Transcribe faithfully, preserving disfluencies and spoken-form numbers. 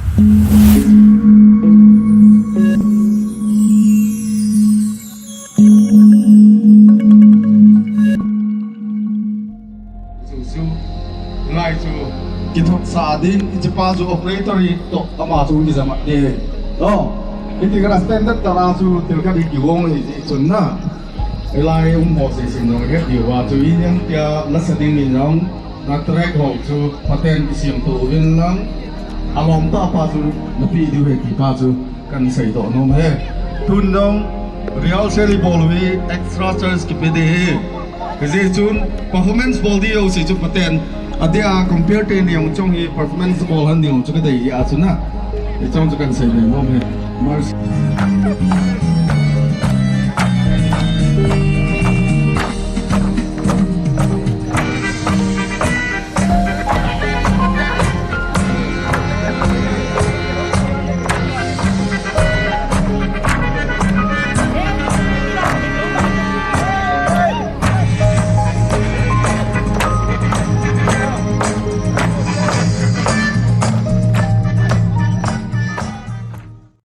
Chu chu, lai chu, kithot sa ding, hiche pa chu operator hi toh ama chu kijam a te. No, hiti kana standard tah a chu thil khat hi kigong hi ti chun na. Hilai um ho seisim jong het diu va chu, i niam tia la sa ding in jong, na track ho chu phaten kisem to uvin lang, alom tah pa chu na pe diu ahi ti pa chu kan seidoh nom e. Tun jong rehearsal ibol uhi extra charge kipe ding ahi. Hijeh chun performance bol ding jouse chu phaten, adeh a compare te ni jong chong hi performance bol han ding jong chu kadei jeh a chu na. Hiche jong chu kan sei nom e. Mercy.